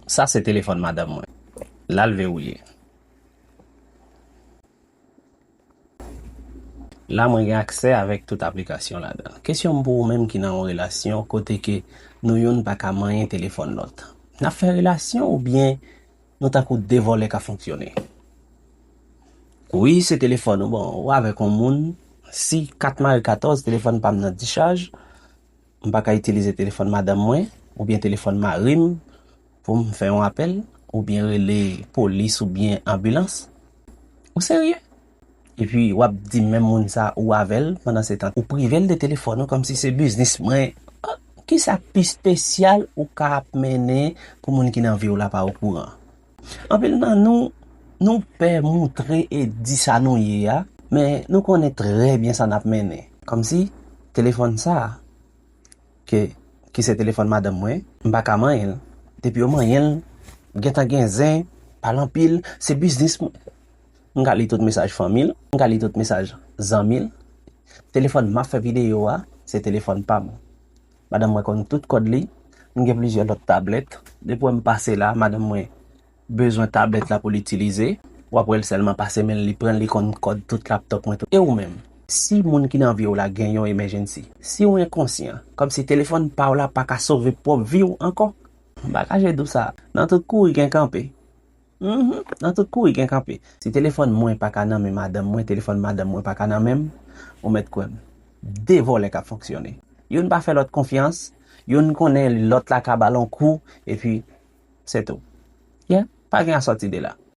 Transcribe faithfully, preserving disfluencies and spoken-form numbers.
Sa se telefòn madanm mwen. L al vewoule. La mwen gen aksè avèk tout aplikasyon ladan. Kesyon m pou ou menm ki nan yon relasyon kote ke nou youn pa ka manyen telefòn lòt. N ap fè relasyon oubyen nou tankou de vòlè k ap fonksyone? Wi, se telefòn ou. Bon, ou avèk yon moun, si kat mare katòz, telefòn pa m nan dichaj, m pa ka itilize telefòn madanm mwen oubyen telefòn mari m pou m fè yon apèl oubyen rele polis oubyen anbilans? Ou serye? Epi w ap di menm moun sa ou avè l, pandan se tan ou prive l de telefòn ou kòmsi se biznis mwen. Ah, kisa k pi espesyal ou ka ap mennen pou moun ki nan vi w la pa okouran? Anpil nan nou, nou pè moutre e di sa nou ye a, men nou konnen trè byen sa n ap mennen. Kòmsi telefòn sa a, ke, ki se telefòn madanm mwen, m pa ka manyen l. Depi yo manyen l, gentan gen zen, pale anpil, se biznis mwen. M ka li tout mesaj fanmi l, m ka li tout mesaj zanmi l. Telefòn m ap fè videyo a, se telefòn pa m. Madanm mwen konn tout kòd li, m gen plizyè lòt tablèt. Depi w wè m pase la, madanm mwen bezwen tablèt la pou l itilize, w ap wè l sèlman pase men l, li pran l, li konn kòd tout laptòp mwen tou. E ou menm? Si moun ki nan vi w la gen yon emergency, si w enkonsyan, kòmsi telefòn pa w la pa ka sove pwòp vi w ankò, m pa ka jwe dou sa. Nan tout kouri gen kanpe. Mhm, nan tout kouri gen kanpe. Si telefòn mwen pa ka nan men madanm mwen, telefòn madanm mwen pa ka nan men m, ou mèt kwè m. De vòlè k ap fonksyone. Youn pa fè lòt konfyans, youn konnen lòt la ka ba l yon kou, epi se tou. Yeah, pa gen asòti de la.